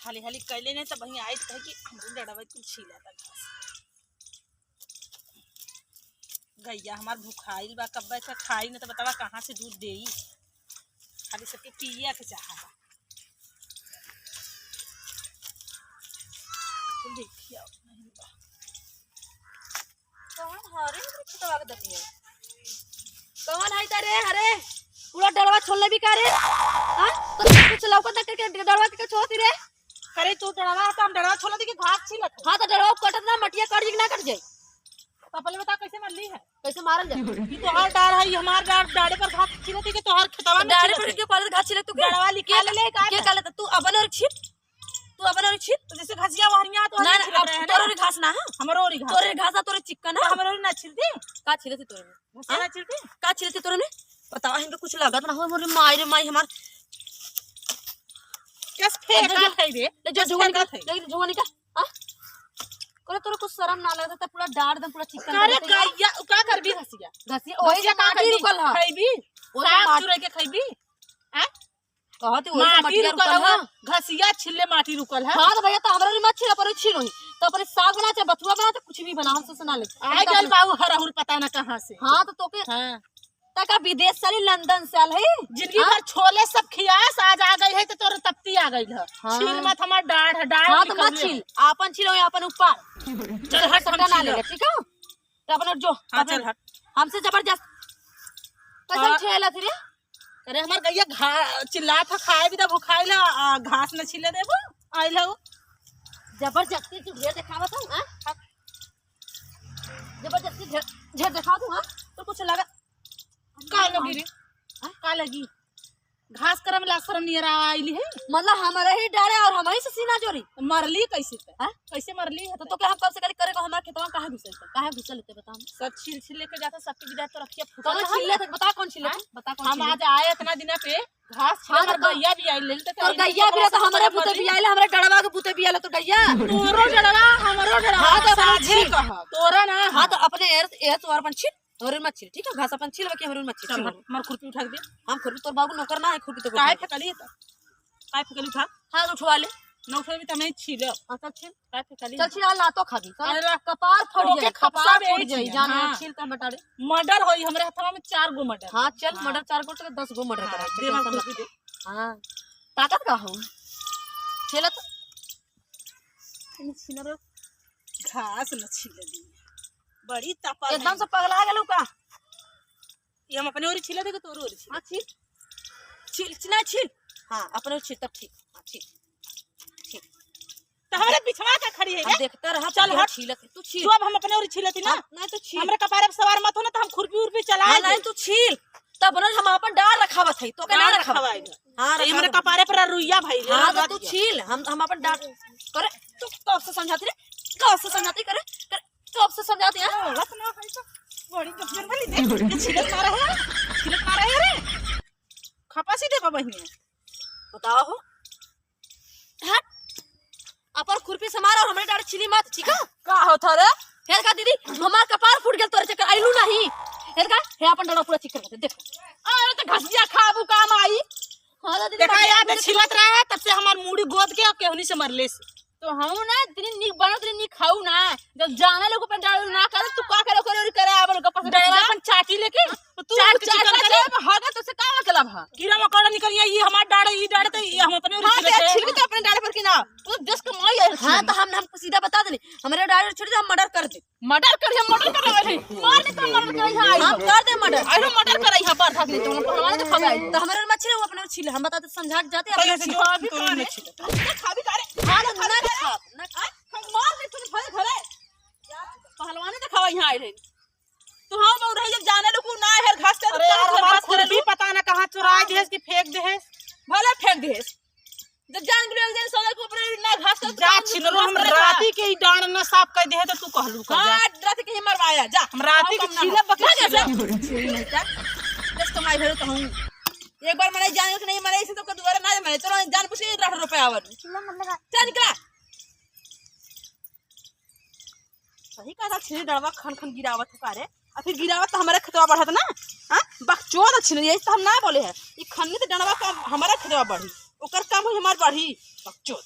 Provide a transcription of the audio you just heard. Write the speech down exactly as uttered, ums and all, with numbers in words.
हाली हाली कैले नहीं तो वहीं आई तो कहे कि हमरे डड़वा कुल छीला था घास। गैया हमार भुखाइल बा, कब्बे से खाई न तो बतावा कहाँ से दूध देई। खाली सबके पिया के चाहा बा। देखिया नहीं बा। कौन हरे हमरे खेतवा के दतिया? कौन है तारे? अरे पूरा डरवा छोड़ लेबी का रे? हाँ, तो कुछ लौकत ना करके डरवा के छोड़ती रे। अरे तू डरवा तो हम डरवा छोड़ दी कि घास छीलत है। हाँ, तो डरवा कटत ना, मटिया कट जाई कि ना कट जाई? तो पहले बता कैसे मरली है? कैसे मारल जाए? ये तोहार डार है, ये हमार डार, डारे पर घास छीलत है कि तोहार खेतवा तो में डारे छीलत पर है? के कॉलेज घास छीलत तू के? डारवा लिखा के ले, का के था? काले तू अपन और छील, तू अपन और छील। तो जैसे घसिया वहरिया तो ना, नहीं ना, छीलत अब रहे हैं तोरे ना? घास ना है। हमरो ओरी घास तोरे है। घास ना, तोरे चिक्कन ना तो है। हमरो ओरी ना छीलती। का छीलत है तोरे? घसिया हाँ? ना छीलती। का छीलत है तोरे में? बतावा, इनके कुछ लागत ना हो, मोरे माई रे माई हमार। कस फेंका है रे? ले जो कस झुआ निकाल, फेंका है? ले जो झुआ निकाल। आ? करे तोरे कुछ शर्म ना लगता, पूरा डार दम पूरा चिक्कन करे कर देते हैं। गैया, उ का करबी घसिया? घसिया, ओही घसिया से का माटी करबी? रुकल है। खैबी? ओही से साग माटी चुरा के खैबी? हैं? कहत ही ओही से माटी मटिया रुकल रुकल है। है। घसिया छिल्ले माटी रुकल है। हाँ, तो भैया, तो हमरा भी मत छील, पर छील होई। तो अपने साग बना, चाहे बथुआ बना, चाहे कुछ भी बना, हमसे सुना ले। आइ गइल बाबू हरहुर पता ना कहाँ से। हाँ, तो तोके हाँ। तका विदेश से आली, लंदन से आल है। जिंदगी हाँ? भर छोले सब खियास, आज आ गई है तो तोर तपती आ गई है। हाँ। छील मत हमार डाढ़, डाढ़ हाँ, तो मत निकल छील, आपन छील होई, आपन ऊपर। चल हट, हम सट्टा ना छीलब। लेगा, ठीक है? तो अपन जो, हाँ, अपन चल हट। हमसे जबरदस्त। कैसन हाँ। छेला थी रे? अरे हमार गैया घा-, चिल्लात ह, खाए भी त भुखाइल ह, आ, घास न छीले देबो, आइल हो। जबरदस्ती तू ढेर देखावत हो, हाँ? जबरदस्ती ढेर, ढेर देखावत हो, हाँ? तो कुछ लगा। का लगी रे? हाँ? का लगी? घास करम ला शरम नियर आइली है। मतलब हमारे ही डारे और हम ही से सीना जोरी। मरली कैसे त? हाँ? कैसे मरली है तो, त? तो क्या हम कब से कहली करे को हमारे खेतवा काहे घुसल त? काहे घुसल लेते बताओ? सब छील छील लेके जाता, सबके बिदा तो रखिया फूटल कौन है। छील लेते? बता कौन छील लेते? हाँ? बता कौन हम छील आज लेते? आए इतना दिना पे घास छील हाँ, मर तो गैया भी आई लेल त तो आई गैया भी तो हमरे बुते भी आइले, हमरे डड़वा के बुते भी आइले तो गैया। तोरो डड़वा, हमरो डड़वा, हाँ, तो अपन साझे छील। कहा। तोरा ना हाँ, तो अपने एर, एर तो अपन छील। हमरे मत छील, ठीक है? घास अपन छील, बाकी हमरे मत छील, चल, छील। हट, हमार खुरपी उठा के दे। हम खुरपी, तोर बाबू नौकर ना है, खुरपी तो काहे उठा। फेंकली है तो? काहे फेंकली उठा? हाँ, उठवा ले। ना उठेबी तो हम नहीं छीलब। हाँ, चल छील। काहे फेंकली? चल छील, आ लातो खा दी। चल, अरे ला। कपार फट ओके, जाई, कपार खपसा फट बेच जाई, दिया, जान हाँ। छील कर बता दे। मर्डर होई हमरे हथवा में, चार गो मर्डर। हाँ, चल, हाँ। मर्डर चार गो तो दस गो मर्डर हाँ, करा, दे चल, हमार चल। खुरपी दे। हाँ। ताकत का हो? छीलत घास न छील दी। बड़ी तपल एकदम है। से पगला गेलू का? ये हम अपने ओरी छीले देखे, तोरो ओरी छीले। हाँ, छील। छील, छील, ना छील। हाँ, अपने ओरी छील, तब ठीक। हाँ, छील। छील। तो हमरे बिछवा के खड़ी है हम रे? देखते रहा, चल तू हट। छीलत है, तू छील। जो अब हम अपने ओरी छीलत ही ना। हाँ, नहीं तो छील। हमरे कपारे पे सवार मत हो ना, तो हम खुरपी उर्पी चला हाँ, दे। नहीं, तू छील। तब ना हम अपन डार रखावत है, तो के ना डार रखावत। रखावा है। हाँ, तो ये हमरे रखावत। कपारे पर रुइया भाई, हाँ, तो रख तू दिया। छील, हम, हम अपन डार करे। तू कब से समझाती रे? कब से समझाती करे? करे। तो अब से समझाती है। औरत ना है तो बड़ी गब्बर वाली दे। ये छिलक मारा है, छिलक मारा है रे। खपासी देखो बहिनी। बताओ हो। हट। अपन खुरपी से मारा और हमरे डारे छीली मत, ठीक है? का होत है रे? फिर का दीदी, हमार कपार फूट गेल तोरे चक्कर आइलू नहीं। फिर का? हे अपन डारा पूरा चिक्कन कर दे, देखो। अरे तो घसिया खाबू काम आई। हाँ, तो दीदी, देखा, बढ़िया याद है, दीदी। छिलत रहा है, तब से हमार मूड़ी गोद के और केहनी से मरले से। तो हम ना इतनी नीक बनो, इतनी नीक खाऊ ना। जब जाने लोग अपन डाल ना करे, तू का करे, करे, करे, आवे लोग पास डरवा अपन चाटी लेके, तो तू चाट के चाट चिकन के करे। जब हगे, तो से का मतलब है? कीड़ा मकोड़ा निकल गया, ये हमार डाल, ये डाल, तो ये हम अपने हाँ, छिलके। क्या छिलके तो अपने डाल पर की ना? तू देश कमाई है, हाँ, छिलके। तो हम, हम सीधा बता देनी, हमारे डाल छोड़ दे, हम मर्डर कर दे। मर्डर कर, हम मर्डर कर रहे हैं। मार दे तो मर्डर कर रही है, हम कर दे मर्डर। अरे मर्डर कर रही है, पर भाग ले, तो पहलवान तो खा गए। तो हमारे मत छिले, वो अपने छिले, हम बता दे, समझा के जाते हैं, पहले अपने से छिले। जवाब भी तो कौन नहीं छिले। क्या खाबी का रे? हाँ, तो ना खा, ना खा। हम मार दे तू भले घरे। पहलवान तो खवा यहाँ आए रहे। तू हाँ बोल रही है, जाने लोग ना है, घास कर, अरे यार, हमार खुरपी पता ना कहाँ चुरा दे है कि फेंक दे है। भले फेंक दे है। जब जान गेलू एक दिन सोने के ऊपर ना घास कर, जा तो छिनरो, हम राती के ई डांड ना साफ कर दे है तो तू कहलू का जा। हाँ, राती के ही मरवाया, जा। हम राती के काम ना छीलब हो। बकरी जा, जा, छीलब। जा। बस कमाई भरो तो हूँ। एक बार मने जान के नहीं मने, इसे तो कोई दोबारा ना मने। चलो जान पूछ के लाख रुपया आवर। चल निकला। सही कहा था, छिली डड़वा खन खन गिरावत हो का रे? आ फिर गिरावत तो हमारे खतवा बढ़त ना। हाँ, बकचोद छिनरी, यही तो हम ना बोले हैं। ई खन्नी तो डंडवा का हमारा खेतवा बढ़ी, ओकर काम हुई हमार बढ़ी। बकचोद।